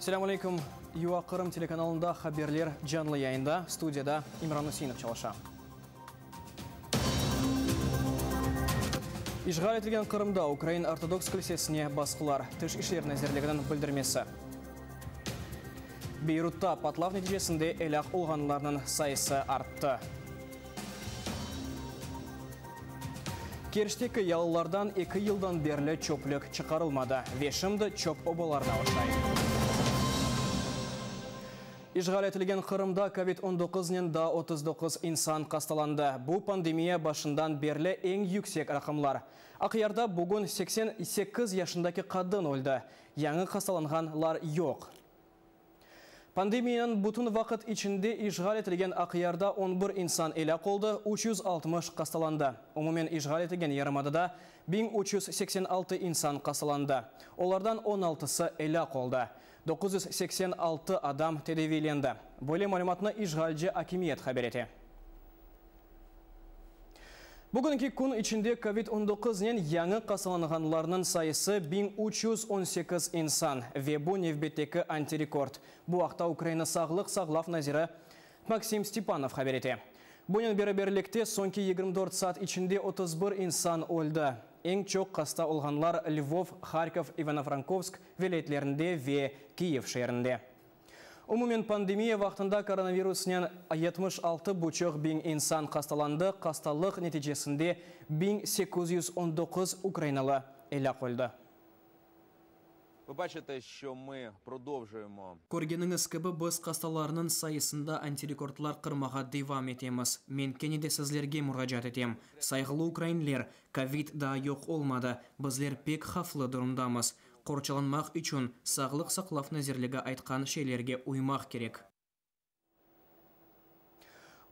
Selâm aleyküm! UA Qırım telekanalında haberler canlı yayında. Studiyada İmran Üseinov çalışa. İşğal etilgen Qırımda Ukrain Ortodoks kilsesine basqılar, Tış işler nazirliginiñ bildirmesi. Beyrutta patlav neticesinde elâk olğanlarnıñ sayısı arttı. Kerçteki yalılardan eki yıldan berli çöplük çıqarılmadı ve şimdi çöp obalarına oşay. İşğal etilgen Qırımda kovid 19nen daa 39 insan hastalandı. Bu, pandemiya başından berli eñ yüksek raqamlar. Aqyarda bugün 88 yaşındaki qadın öldi. Yañı hastalanğanlar yoq. Pandemiyanıñ bütün vaqıt içinde işğal etilgen Aqyarda 11 insan elâk oldı, 360 hastalandı. Umumen işğal etilgen yarımadada 1386 insan hastalandı. Olardan 16sı elâk oldı. 986 adam tedaviylendi. Böyle malümatnı işğalci akimiyet haber ete. Bugünki kün içinde kovid 19nen yañı hastalanğanlarnıñ sayısı 1318 insan ve bu nevbetteki antirekord. Bu aqta Ukraina sağlıq saqlav naziri Maksim Stepanov haber ete. Bunen beraberlikte soñki 24 saat içinde 31 insan öldi. Eñ çoq hasta olğanlar Lvov, Harkov, İvano-Frankovsk vilâyetlerinde ve Kiyev şeerinde. Umumen pandemiya vaqtında koronavirusnen 76,5 biñ insan hastalandı, hastalıq neticesinde 1819 ukrainalı elâk oldı. Ви бачите, що ми продовжуємо. Körgeniñiz kibi, biz hastalarnıñ sayısında antirekordlar qırmağa devam etemiz. Men kene de sizlerge muracaat etem. Sayğılı ukrainler, kovid daa yoq olmadı, bizler pek havflı durumdamız. Qorçalanmaq içün Sağlıq saqlav nazirligi aytqan şeylerge uymaq kerek.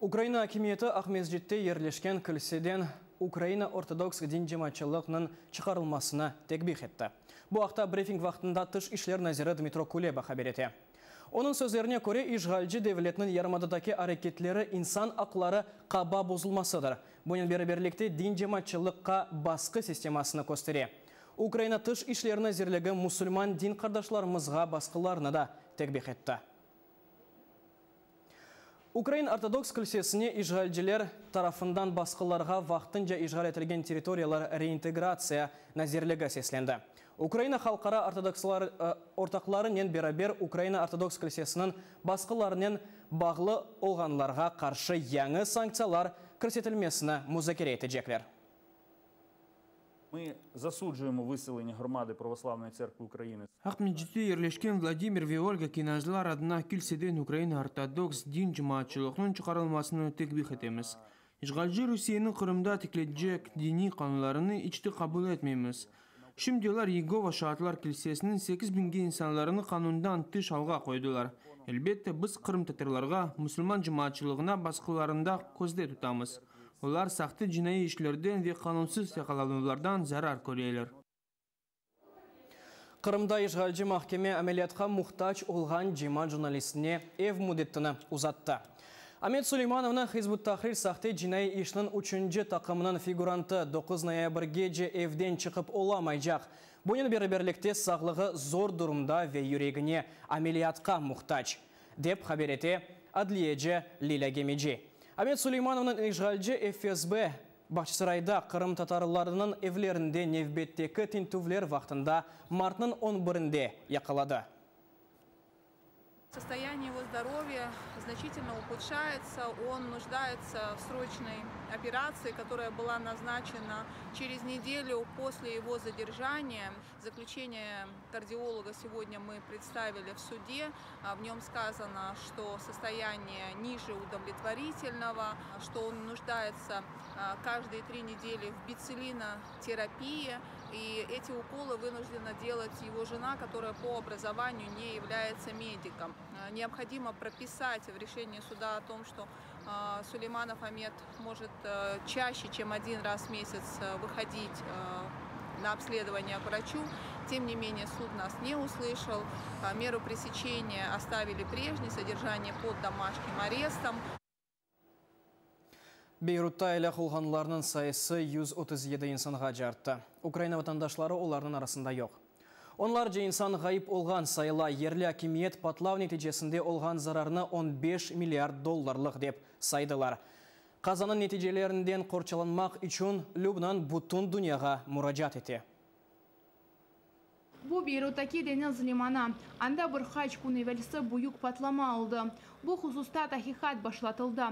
Ukraina akimiyeti Aqmescitte yerleşken kilseden Ukraina Ortodoks din cemaatçılıqnıñ çıqarılmasını tekbih etti. Bu aqta brifing vaqtında Tış işler naziri Dmitro Kuleba haber ete. Onıñ sözlerine köre, işğalci devletniñ yarımadadaki areketleri insan aqları qaba bozulmasıdır. Bunen beraberlikte din cemaatçılıqqa basqı sistemasını köstere. Ukraina Tış işler nazirligi musulman din qardaşlarımızğa basqılarnı da tekbih etti. Ukrain Ortodoks kilsesine işğalciler tarafından basqılarğa vaqtınca işğal etilgen territoriyalar reintegratsiya nazirligi seslendi. Ukraina halqara ortodokslar ortaqlarınen beraber Ukraina Ortodoks kilsesiniñ basqılarınen bağlı olğanlarğa qarşı yañı sanktsiyalar kirsetilmesini muzakere etecekler. Ми засуджуємо виселення громади Православної церкви України. Aqmescitte yerleşken Vladimir ve Olga kinazlar adına kilseden Ukraina Ortodoks din cemaatçılıqnıñ çıqarılmasını tekbih etemiz. İşğalci Rusiyeniñ Qırımda tikletecek diniy qanunlarını iç te qabul etmeymiz. Şimdi olar Yegova şaatlar kilsesiniñ 8 biñge insanlarını qanundan tış alğa qoydılar. Elbette, biz qırımtatarlarğa, musulman cemaatçılığına basqılarını da közde tutamız. Olar sahte cinaiy işlerden ve qanunsız yaqalanuvlardan zarar köreler. Qırımda işğalci mahkeme ameliyatqa muhtac olğan cemaat jurnalistine ev müddetini uzattı. Amet Suleymanovnı Hizb ut-Tahrir sahte cinaiy işniñ üçünci taqımınıñ figurantı 9 noyabrgece evden çıqıp olamaycaq. Bunen beraberlikte sağlığı zor durumda ve yüregine ameliyatqa muhtac, dep haber ete adliyeci Lilâ Gemeci. Amet Suleymanovnıñ işğalci FSB Bağçasarayda qırımtatarlarnıñ evlerinde nevbetteki tintüvler vaqtında martnıñ 11-inde yaqaladı. Состояние его здоровья значительно ухудшается. Он нуждается в срочной операции, которая была назначена через неделю после его задержания. Заключение кардиолога сегодня мы представили в суде. В нем сказано, что состояние ниже удовлетворительного, что он нуждается каждые 3 недели в бициллинотерапии. И эти уколы вынуждена делать его жена, которая по образованию не является медиком. Необходимо прописать в решении суда о том, что Сулейманов Амет может чаще, чем один раз в месяц выходить на обследование к врачу. Тем не менее, суд нас не услышал. Меру пресечения оставили прежней, содержание под домашним арестом. Beyrutta elâk olğanlarnıñ sayısı 137 insanğa arttı. Ukraina vatandaşları olarnıñ arasında yoq. Onlarca insan ğayıp olğan sayıla. Yerli akimiyet patlav neticesinde olğan zararnı on beş milliard dollarlıq dep saydılar. Qazanıñ neticelerinden qorçalanmaq içün Lübnan bütün dünyağa muracaat ete. Bu Beyruttaki deñiz limanı. Anda bir qaç kün evelsi büyük patlama oldı. Bu hususta taqiqat başlatıldı.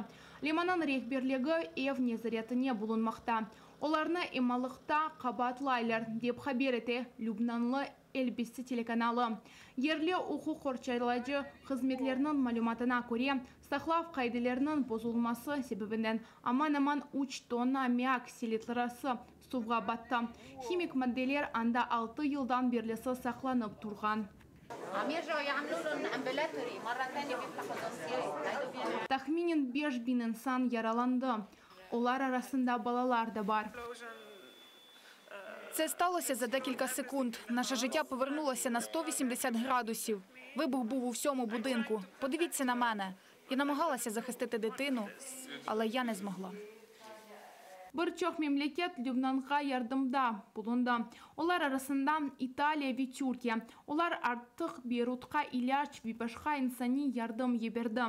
Limannıñ rehberligi ev nezaretine bulunmaqta. Olarnı imalıqta qabaatlaylar, dep haber ete lübnanlı LBC telekanalı. Yerli uquq qorçalayıcı hızmetlerniñ malümatına köre, saqlav qaideleriniñ bozulması sebebinden aman-aman üç tonna ammiak selitrası suvğa battı. Himik maddeler anda altı yıldan berlisi saqlanıp turğan. Tahminen 5000 insan yaralandı, olar arasında balalar da bar. Це сталося за декілька секунд. Наше життя повернулося на 180 градусів. Вибух був у всьому будинку. Подивіться на мене. Я намагалася захистити дитину, але я не змогла. Bir çoq memleket Lübnanğa yardımda bulundı. Olar arasında İtaliya ve Türkiye. Olar artıq Beyrutqa ilâc ve başqa insaniy yardım yiberdi.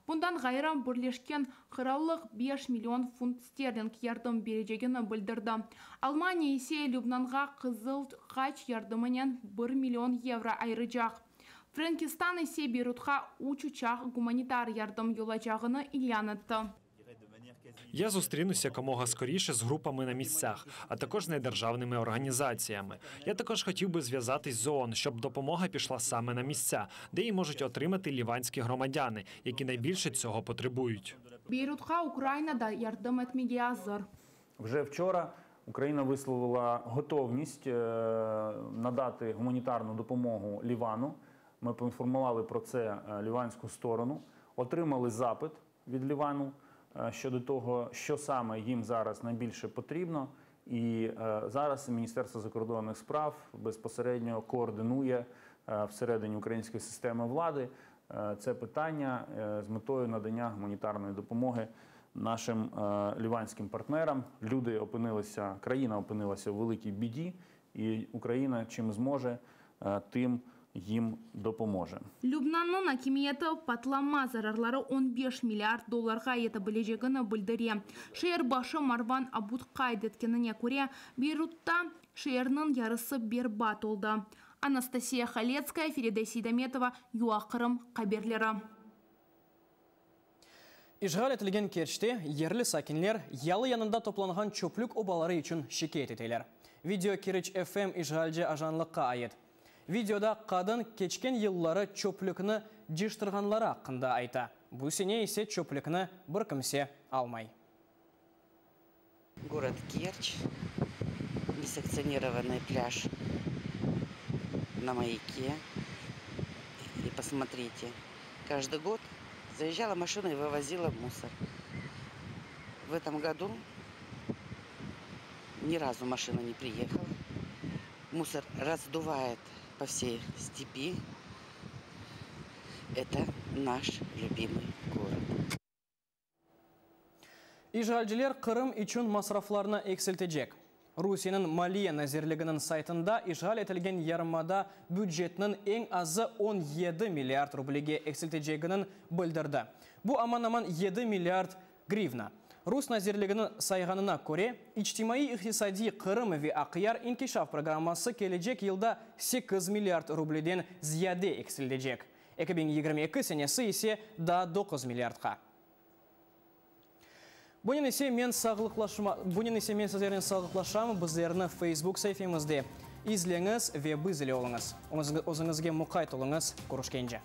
Bundan ğayrı, Birleşken Qırallıq 5 million funt sterling yardım berecegini bildirdi. Almaniya ise Lübnanğa Qızıl Haç yardımınen 1 million yevro ayıracaq. Frenkistan ise Beyrutqa üç uçaq gumanitar yardım yollaycağını ilân etti. Я зустрінуся якомога скоріше з групами на місцях, а також з недержавними організаціями. Я також хотів би зв'язатись з ООН, щоб допомога пішла саме на місця, де її можуть отримати ліванські громадяни, які найбільше цього потребують. Beyrutqa Ukraina da yardım etmege azır. Вже вчора Україна висловила готовність надати гуманітарну допомогу Лівану. Ми поінформували про це ліванську сторону, отримали запит від Лівану щодо того, що саме їм зараз найбільше потрібно. І зараз Міністерство закордонних справ безпосередньо координує всередині української системи влади це питання з метою надання гуманітарної допомоги нашим ліванським партнерам. Люди опинилися, країна опинилася в великій біді, і Україна чим зможе, тим їм допоможе. Lübnannıñ akimiyeti patlama zararları 15 milliard dollarğa yete bilecegini bildire. Şeer başı Marvan Abud qayd etkenine köre, Beyrutta şeerniñ yarısı berbat oldı. Anastasiya Haletskaya, Feride Seydametova, UA Qırım haberleri. İşğal etilgen Kerçte yerli sakinler yalı yanında toplanğan çöplük obaları içün şikâyet eteler. Video Keriç FM işğalci ajanlıqqa ait. Videoda qadın keçken yılları çöplükni cıyıştırğanları aqqında ayta. Bu sene ise çöplükni bir kimse almay. Город Керчь, несанкционированный пляж на маяке. И посмотрите, каждый год заезжала машина и вывозила мусор. В этом году ни разу машина не приехала. Мусор раздувает по всей степи. Это наш любимый город. İşğalciler Qırım içün masraflarnı eksiltecek. Rusiyeniñ Maliye nazirliginiñ saytında işğal etilgen yarımada bücetiniñ eñ azı 17 milliard rublege eksiltecegini bildirdi. Bu aman-aman 7 milliard grivna. Rus nazirliginiñ sayğanına köre, içtimaiy-iqtisadiy Qırım ve Aqyar inkişaf programması kelecek yılda 8 milliard rubleden ziyade eksilecek. 2022 senesi ise daa 9 milliardqa. Bunen ise men sağlıqlaşma, bunen ise men sizlernen sağlıqlaşam. Bizlerni Facebook saifemizde izleñiz ve biz ile oluñız. Özüñizge muqayt oluñız. Körüşkence.